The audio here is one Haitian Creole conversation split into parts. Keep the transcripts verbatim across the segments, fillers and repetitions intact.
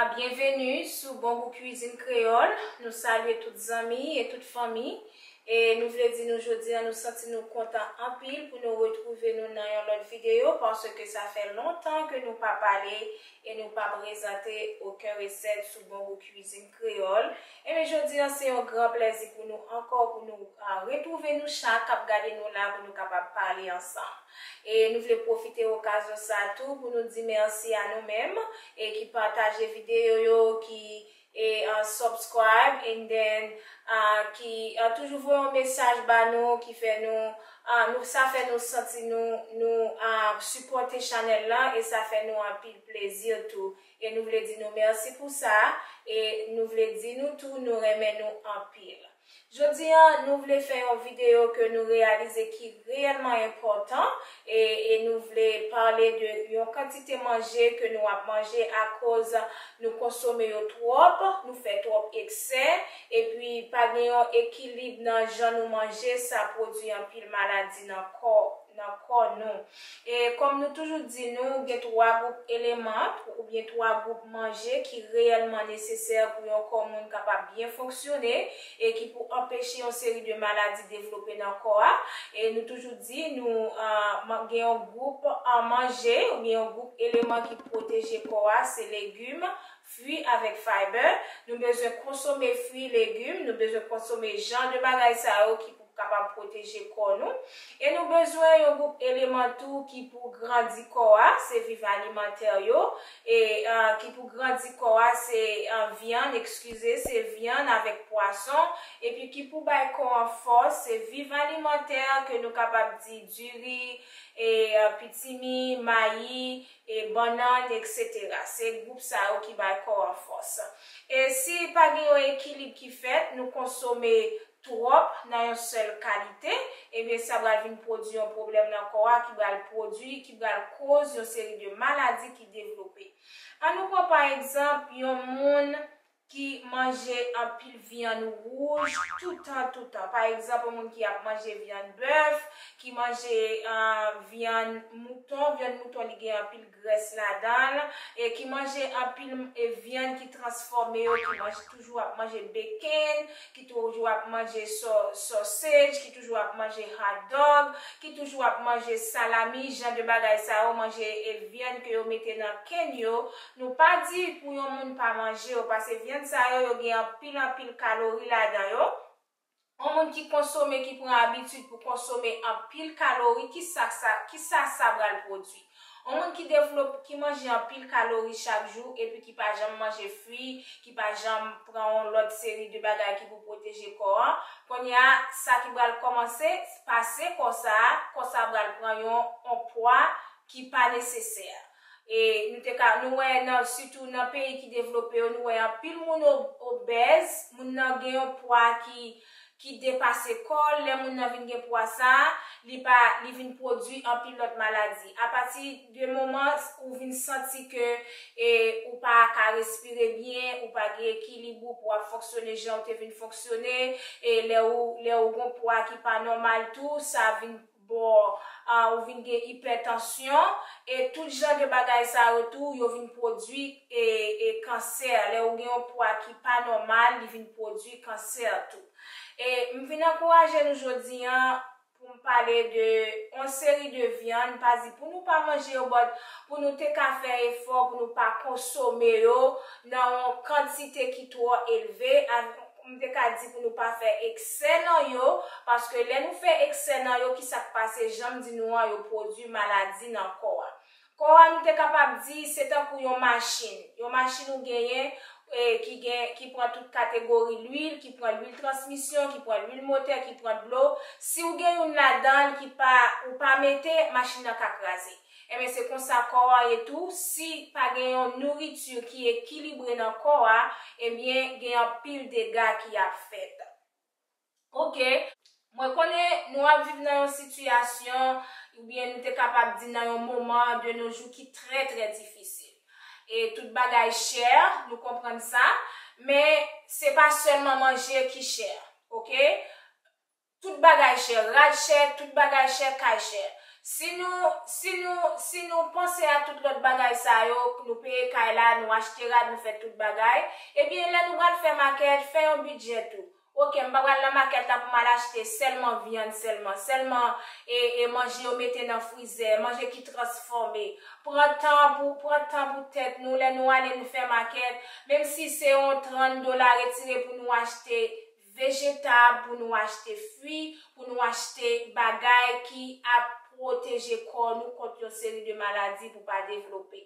Byenveni sou Bon Gou Kwizin Kreyòl. Nou salye tout zanmi e tout fanmi. E nou vle di nou jodi a, nou santi nou kontan anpil pou nou retwouve nou nan yon lòt videyo, paske sa fè lontan ke nou pa pale e nou pa prezante okenn resèt sou Bon Gou Kwizin Kreyòl. Ebyen, jodi a, se yon gran plèzi pou nou ankò, pou nou, a, retwouve nou chak k ap gade nou la, pou nou kapab pale ansanm. E nou vle pwofite okazyon sa tou pou nou di mèsi a nou menm e ki pataje videyo yo, ki e, uh, subscribe, and then, uh, ki, uh, toujou voye yon mesaj ba nou, ki fè nou, uh, nou, sa fè nou santi nou, nou, uh, sipòte chanèl lan, e sa fè nou anpil plezi tou. E nou vle di nou mèsi pou sa, e nou vle di nou tou, nou renmen nou anpil. Jodi a, nou vle fè yon videyo ke nou reyalize ki reyèlman enpòtan, e, e nou vle pale de yon kantite manje ke nou ap manje akoz nou konsome yo twòp, nou fè twòp eksè, epi pa gen yon ekilib nan jan nou manje, sa pwodui anpil maladi nan kò, nan kò nou. E kòm nou toujou di nou, gen twa gwoup eleman oubyen twa gwoup manje ki reyèlman nesesè pou yon kò moun kapab byen fonksyone e ki pou anpeche yon seri de maladi devlope nan kò a. E nou toujou di nou, ah, man-, gen yon gwoup, ah, manje oubyen yon gwoup eleman ki pwoteje kò a, se legim, fwi avèk fayba. Nou bezwen konsome fwi, legim, nou bezwen konsome jan de bagay sa yo ki pou kapab pwoteje kò nou. E nou bezwen yon gwoup eleman tou ki pou grandi kò a, se viv alimantè yo. E, ah, ki pou grandi kò a, se, ah, vyann, eskize, se vyann avèk pwason. Epi ki pou bay kò an fòs, se viv alimantè ke nou kapab di diri, e, ah, pitimi, mayi, e, bannann, etsetera. Se gwoup sa yo ki bay kò an fòs. E si pa gen yon ekilib ki fèt, nou konsome twòp nan yon sèl kalite, ebyen sa pral vin pwodui yon pwoblèm nan kò a ki pral pwodui, ki pral koz yon seri de maladi ki devlope. Ann nou pran pa egzanp yon moun ki manje anpil vyann wouj toutan, toutan. Pa egzanp, yon moun ki ap manje vyann bèf, ki manje, ah, vyann mouton, vyann mouton li gen anpil grès ladan l, e ki manje anpil, e, vyann ki transfòme yo, ki manje, toujou ap manje bacon, ki toujou ap manje so-, sausage, ki toujou ap manje hot dog, ki toujou ap manje salami, jan de bagay sa yo, manje, e, vyann ke yo mete nan kenn yo. Nou pa di pou yon moun pa manje yo, paske vyann sa yo, yo gen anpil, anpil kalori ladan yo. Yon moun ki konsome, ki pran abitid pou konsome anpil kalori, ki sa, sa, ki sa, sa pral pwodui? Yon moun ki devlope, ki manje anpil kalori chak jou, epi ki pa janm manje fwi, ki pa janm pran yon lòt seri de bagay ki pou pwoteje kò an, kounye a, sa ki pral kòmanse pase kò sa a, kò sa a pral pran yon, yon pwa ki pa nesesè. E nou te ka, nou wè nan, sitou nan peyi ki devlope yo, nou wè anpil moun o-, obèz, moun nan gen yon pwa ki, ki depase kò l, lè moun nan vin gen pwa sa a, li pa, li vin pwodui anpil lòt maladi. Apati de moman ou vin santi ke, e, ou pa ka respire byen, ou pa gen ekilib ou pou w ap fonksyone jan ou te vin fonksyone, e lè ou, lè ou gon pwa ki pa nòmal tou, sa vin bò, ah, ou vin gen ipètansyon, e tout jan de bagay sa yo tou, yo vin pwodui, e, e kansè. Lè ou gen yon pwa ki pa nòmal, li vin pwodui kansè tou. E m vin ankouraje nou jodi a pou m pale de yon seri de vyann, m pa di pou nou pa manje yo, but pou nou te ka fè efò, pou nou pa konsome yo nan yon kantite ki twò elve, a, m te ka di pou nou pa fè eksè nan yo, paske lè nou fè eksè nan yo, ki sa k pase, jan m di nou an, yo pwodui maladi nan kò a. Kò a, nou te kapab di, se tankou yon machin. Yon machin ou genyen, e, ki gen, ki pran tout kategori lwil, ki pran lwil transmisyon, ki pran lwil motè, ki pran dlo. Si w gen youn ladan l ki pa, ou pa mete, machin nan ka kraze. Ebyen, se konsa kò a ye tou, si pa gen yon nouriti ki ekilibre nan kò a, ebyen, gen anpil dega ki ap fèt. Oke, mwen konnen nou ap viv nan yon sitiyasyon, oubyen nou te kapab di nan yon moman de nos jours ki trè, trè difisil. E tout bagay chè, nou konprann sa, men se pa sèlman manje ki chè, oke? Tout bagay chè, rad chè, tout bagay chè, kay chè. Si nou, si nou, si nou panse a tout lòt bagay sa yo, nou peye kay la, nou achte rad, nou fè tout bagay, ebyen, lè nou pral fè makèt, fè yon bidjè tou. Oke, m pa pral nan makèt la pou m al achte sèlman vyann sèlman, sèlman e, e manje yo mete nan frizè, manje ki transfòme. Pran tan pou, pran tan pou tèt nou, lè nou ale nou fè makèt, menm si se yon trant dola retire pou nou achte vejetab, pou nou achte fwi, pou nou achte bagay ki ap pwoteje kò nou kont yon seri de maladi pou pa devlope.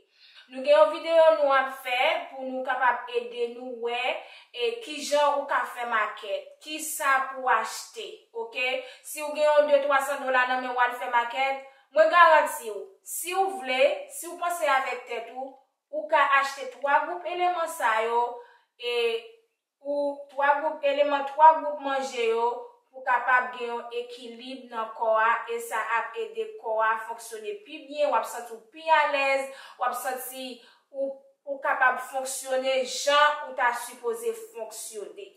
Nou gen yon videyo nou ap fè pou nou kapab ede nou wè e kijan ou ka fè makèt, kisa pou achte, oke? Si w gen yon de twa san dola nan men w al fè makèt, mwen garanti w, si w vle, si w panse avèk tèt ou, ou ka achte twa gwoup eleman sa yo e ou twa gwoup eleman, twa gwoup manje yo pou kapab gen yon ekilib nan kò a e sa ap ede kò a fonksyone pi byen, w ap santi w pi alèz, w ap santi ou, ou kapab fonksyone jan ou ta sipoze fonksyone.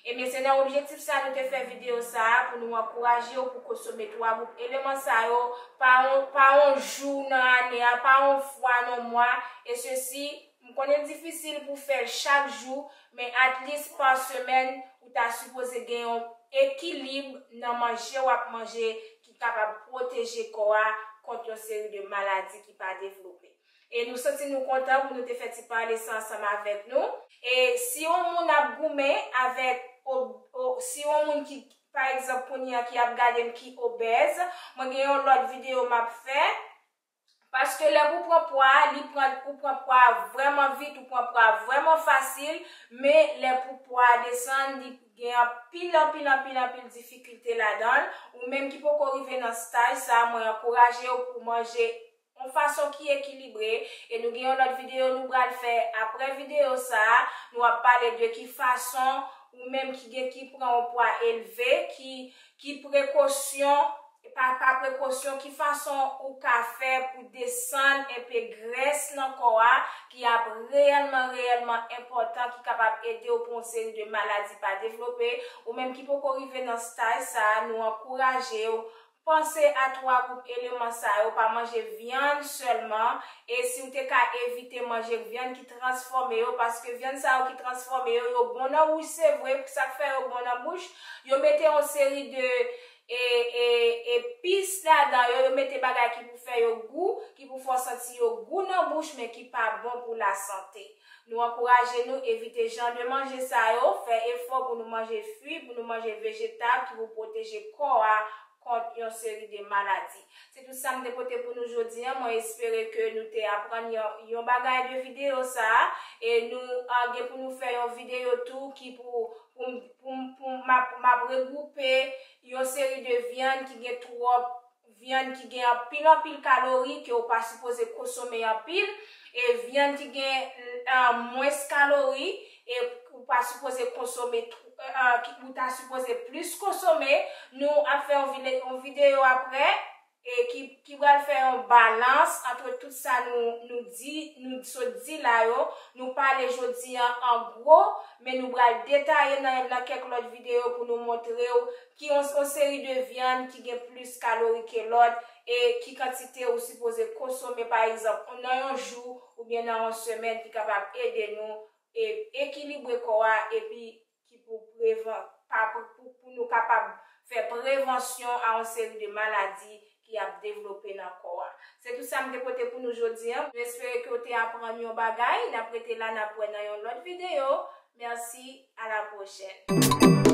Ebyen, se nan objektif sa nou te fè videyo sa a pou nou ankouraje w pou konsome twa gwoup eleman sa yo pa yon, pa yon jou nan ane a, pa yon fwa nan mwa, e sesi, m konnen l difisil pou fè l chak jou, men at least pa semèn, ou ta sipoze gen yon ekilib nan manje w ap manje ki kapab pwoteje kò a kont yon seri de maladi ki pa devlope. E nou santi nou kontan pou nou te fè ti pale sa ansanm avèk nou. E si yon moun ap goumen avèk, o, o, si yon moun ki, pa egzanp, kounye a ki ap gade m ki obèz, mwen gen yon lòt videyo m ap fè. Paske lè pou pran pwa a, li pran, ou pran pwa a vrèman vit, ou pran pwa a vrèman fasil, men lè pou pwa a desann, li gen anpil, anpil, anpil, anpil difikilte ladan l. Ou menm ki poko rive nan staj sa a, mwen ankouraje w pou manje yon fason ki ekilibre, e nou gen yon lòt videyo nou pral fè apre videyo sa a, nou ap pale de ki fason ou menm ki gen, ki pran yon pwa elve, ki, ki prekosyon, pa, pa prekosyon, ki fason ou ka fè pou desann enpe grès nan kò a ki ap reyèlman, reyèlman enpòtan, ki kapab ede w pou yon seri de maladi pa devlope. Ou menm ki poko rive nan staj sa a, nou ankouraje w panse a twa gwoup eleman sa yo, pa manje vyann sèlman, e si w te ka evite manje vyann ki transfòme yo, paske vyann sa yo ki transfòme yo, yo bon nan bouch, se vre, sa k fè yo bon nan bouch, yo mete yon seri de e, e, epis ladan yo, yo mete bagay ki pou fè yo gou, ki pou fè w santi yo gou nan bouch, men ki pa bon pou lasante. Nou ankouraje nou evite jan de manje sa yo, fè efò pou nou manje fwi, pou nou manje vejetab ki pou pwoteje kò a kont yon seri de maladi. Se tout sa m te pote pou nou jodi a. Mwen espere ke nou te aprann yon, yon bagay de videyo sa a. E nou, a, gen pou nou fè yon videyo tou ki pou, pou, pou, pou m ap, m ap regwoupe yon seri de vyann ki gen twòp, vyann ki gen anpil, anpil kalori ke ou pa sipoze konsome anpil, e vyann ki gen, a, mwens kalori, e ou pa sipoze konsome tw-, a, ki, ou ta sipoze plis konsome. Nou ap fè yon vide-, yon videyo apre, e ki, ki pral fè yon balans ant tout sa nou, nou di, nou sot di la yo, nou pale jodi a an gwo, men nou pral detaye nan, nan kèk lòt videyo pou nou montre w ki yon, yon seri de vyann ki gen plis kalori ke lòt e ki kantite ou sipoze konsome, pa egzanp, nan yon jou oubyen nan yon semèn ki kapab ede nou e, ekilibre kò a epi ki pou prevan-, pa, pou, pou, pou nou kapab fè prevansyon a yon seri de maladi ki ap devlope nan kò a. Se tout sa m te pote pou nou jodi a. M espere ke w te aprann yon bagay. N ap rete la, n ap wè nan yon lòt videyo. Mèsi, a la pwochèn.